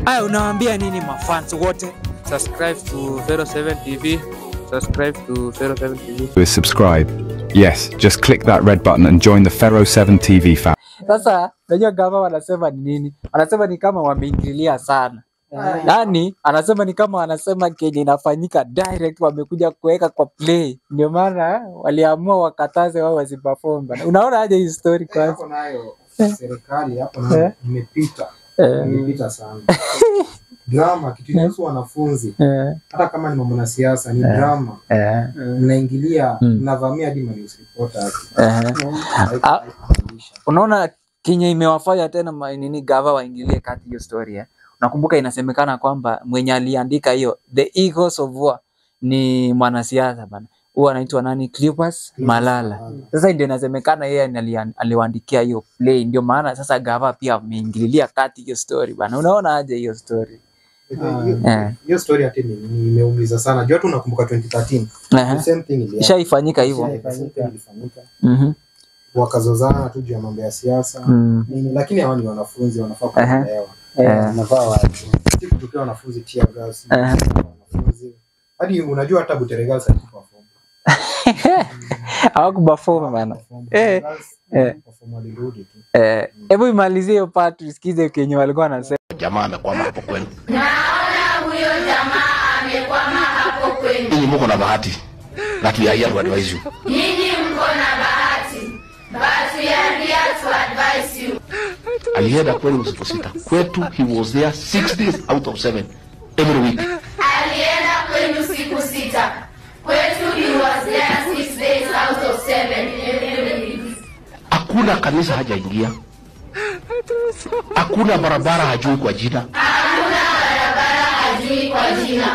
Haya, unawaambia nini mafans wote? Subscribe to Pharaoh 7 TV. Subscribe to Pharaoh 7 TV. Is subscribe. Yes, just click that red button and join the Pharaoh 7 TV family. Sasa unajua gava wanasema ni nini? Wanasema ni kama wameingililia sana. Yaani anasema ni kama wanasema kenye inafanyika direct wamekuja kuweka kwa play. Ndio maana waliamua wakataze wao wasiperform bana. Unaona aje hii story kwanza? Hapo nayo serikali hapo nayo imepita. Imepita sana. Drama kitu inahusu wanafunzi. Hata kama ni mambo na siasa ni drama. Mnaingilia, mnavamia hadi ma news reporters. Unaona kenye imewafanya tena nini gava waingilie kati hiyo story eh? Nakumbuka inasemekana kwamba mwenye aliandika hiyo The Eagles of War ni mwanasiasa bana. Huwa anaitwa nani? Cleopas Malala. Sasa ndio inasemekana yeye aliwaandikia hiyo play, ndio maana sasa gava pia ameingililia kati hiyo story bana. Unaona aje hiyo story? Hiyo story hata imeumiza sana. Jua tu nakumbuka 2013. The same thing ilianza. Ishaifanyika hivyo. The same thing ilifanyika. Wakazozana tu juu ya mambo ya siasa. Nini, lakini hawa ni wanafunzi wanafaa kuelewa. Wanafaa wa Si kutokea wanafunzi tear gas. Wanafunzi. Hadi unajua hata Butere Girls haikuperform. Hawakuperform bana. Perform walirudi tu. Hebu imalizie hiyo part tusikize kenye walikuwa wanasema. Jamaa amekwama hapo kwenu. Naona huyo jamaa amekwama hapo kwenu. Ninyi mko na bahati. But we are here to advise you. Nyinyi mko na bahati. But we are here to advise you. Alienda kwenu siku 6. Kwetu he was there 6 days out of 7 every week. Alienda kwenu siku 6. Kwetu he was there 6 days out of 7 every week. Hakuna kanisa hajaingia. Hakuna barabara hajui kwa jina. Hakuna barabara hajui kwa jina.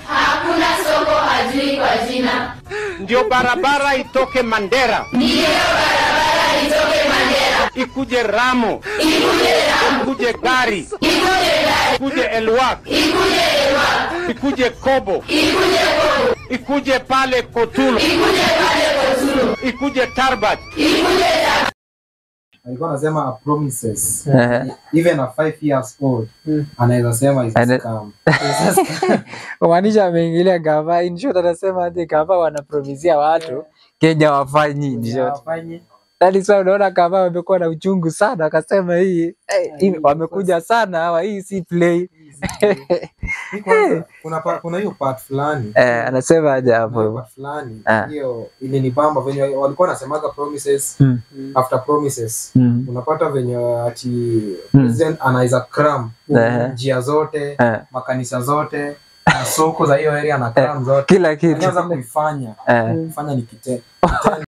Hakuna soko hajui kwa jina. Ndio barabara itoke Mandera. Ndio barabara itoke Mandera. Ikuje Ramo. Ikuje Ramo. Ikuje Gari. Ikuje Gari. Ikuje Elwak. Ikuje Elwak. Ikuje Kobo. Ikuje Kobo. Ikuje pale Kotulo. Ikuje pale Kotulo. Ikuje Tarbat. Ikuje Tarbat. Alikuwa anasema promises. Even a 5 years old anaweza sema is a scam. Kumaanisha ameingilia gava. In short anasema aje gava wanapromisia watu Kenya wafanyi in short. That is why unaona gava wamekuwa na uchungu sana, akasema hii wamekuja sana hawa, hii si play. Kuna hiyo part fulani. Anasema aje hapo part fulani hiyo ilinibamba venye walikuwa wanasemaga promises after promises. Unapata venye ati president anaweza cram njia zote, makanisa zote, na soko za hiyo area na cram zote. Kila kitu. Anaanza kuifanya. Kufanya ni kitendo.